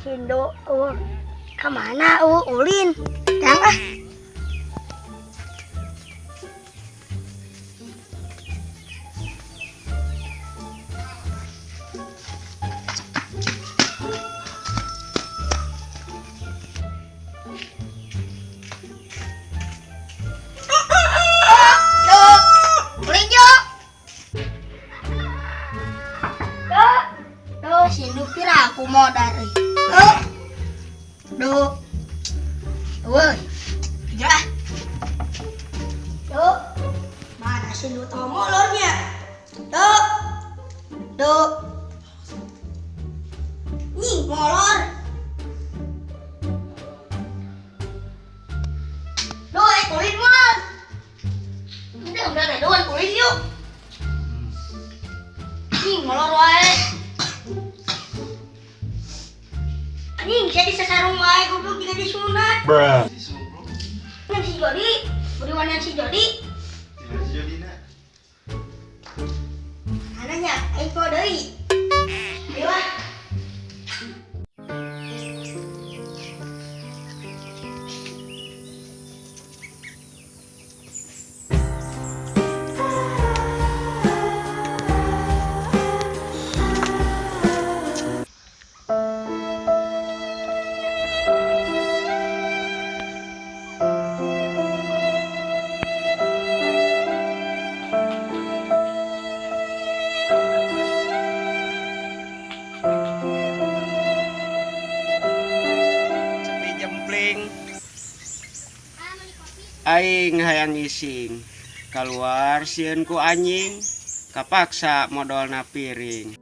Sindo, oh. Kemana ulin? Yang ah. Do, ulin yo. Do, do, Sindu pira aku modal euy. Do, do, woi, ya. Do, mana Sindu tau molornya? Do, do, nih molor. Do, ulin mah. Udah, doan ulin yuk. Nih molor wae. Anjing, saya disasarung wae goblok jika disunat. Bruh. Yang si Jody, beri warna si Jody. Ananya, aing poe deui. Ayo ah. Sepi jempling. Aing hayang ngising. Keluar sieun ku anjing, kapaksa modolna piring.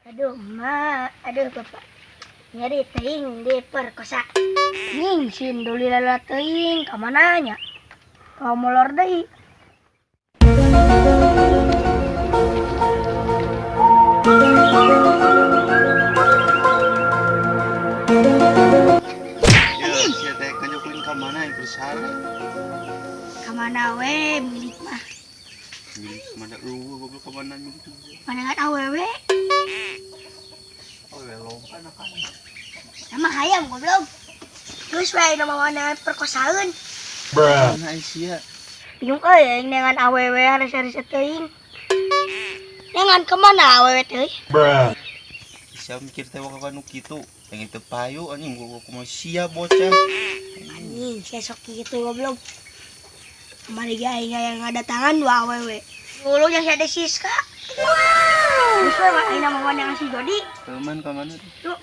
Aduh, mak, aduh bapak. Nyeri teuing diperkosa. Ning Sindu lila teuing ka mana nya? Kau molor deui. Ya, sia teh kanyuklin ka mana yang bersara? Ka mana we milik mah? Milik mana eueuh goblok ka mana milik. Pandangan awewe. Awewe lomba anak. Sama hayam goblok. Terus we nama mana perkosaan. Bruh. Mana sia? Bingung euy aing dengan awewe harus-harus teuing. Dengan kemana awewe teh? Bruh. Sia mikir teh waka nu kitu. Yang itu payu anjing goblok kumaha sia bocah. Anjing, sia sok kitu goblok. Kemarin ge aing yang ada tangan dua awewe. Dulu yang ada Siska. Terus we aing nama mana si Jody. Teman ka mana tuh? Tuh.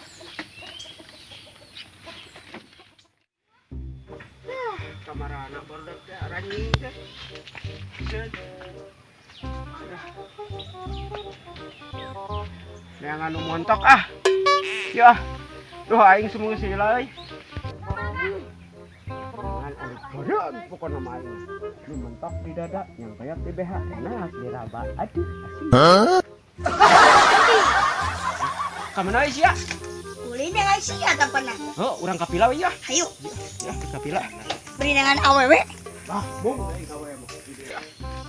Kamarana barudak teh anjing teh. Neangan nu montok ah. Ya. Duh aing semua sila euy. Jangan aing bodoh pokona mah aing. Nu mentok di dada, yang kayak di BH, enak diraba. Aduh, asing. Hah? Ka mana euy sia? Ulin dengan sia tak pernah. Heuh, urang kapila we ya. Hayu. Ya, kapila. Beri dengan awewe. Ah, bung aing ka we mah.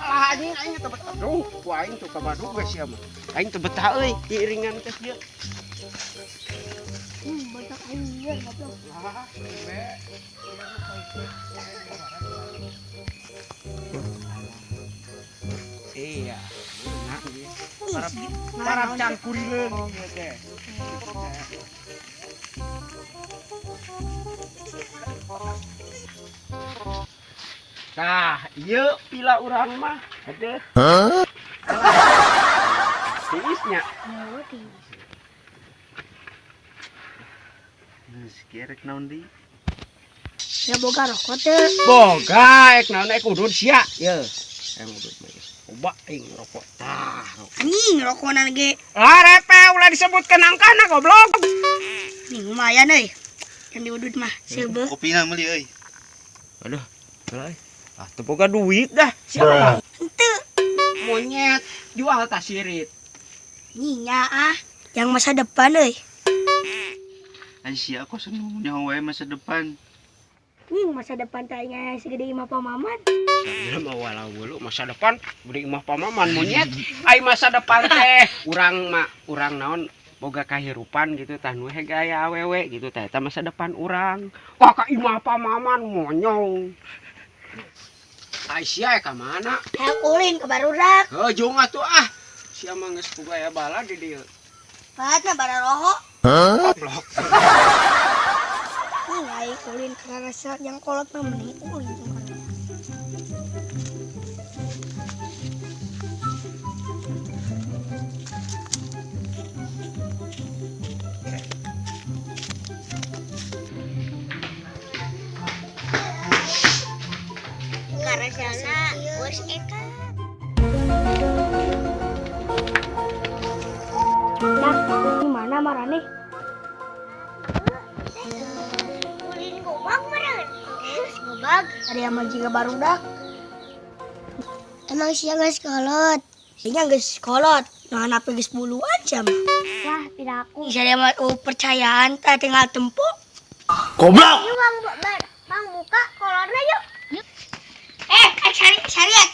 Alah anjing aing teu betah. Aduh, ku aing teu kabadug we sia mah. Aing teu betah euy, iringan teh sia. Banyak aing ieu goblok. Lah, be. Iya, enak ieu. Parap cangkurileung ieu teh. Tah, ieu pila urang mah. Aduh. Hah? Tiisnya. Oh, tiis. Geus kerek naon deui? Ya boga rokok teu. Boga, ek naon ek udud sia. Ye. Ek udud mah. Coba aing rokok. Tah, rokok. Anjing rokona ge. Lah repe ulah disebutkeun angkana goblok. Nih lumayan euy. Yang diudud mah seubeuh. Kopina meuli euy. Aduh, euy. Ah, teu boga duit dah. Siapa? Henteu. Monyet jual tas sirit. Nyinya ah, yang masa depan euy. Ai sia kok seneng nyaho wae masa depan. Nying masa depan teh aing aya segede imah pamaman. Jelema walau bulu masa depan beri imah pamaman monyet. Ai masa depan teh urang mah urang naon boga kahirupan gitu tah nu hege aya awewe gitu tah eta masa depan urang. Kok ka imah pamaman monyong. Ai sia ka mana? Hayang ulin ke barudak. Heuh jung atuh ah. Sia mah geus boga aya bala di dieu. Patna bararoho. Goblok. Nying aing ulin karena rasa yang kolot mah mending ulin jeung kana. Karasana bos Eka. Dah, di mana marane? Ulin gobag meren. Gobag. Ada yang mah jiga barudak. Emang sia geus kolot. Sia geus kolot. Nah, nape geus buluan sia mah. Wah, tidak aku. Sia dia mah oh, percayaan teh tinggal tempo. Goblok. Yuk bang, bang, bang buka kolornya yuk. Eh, eh sari syariat.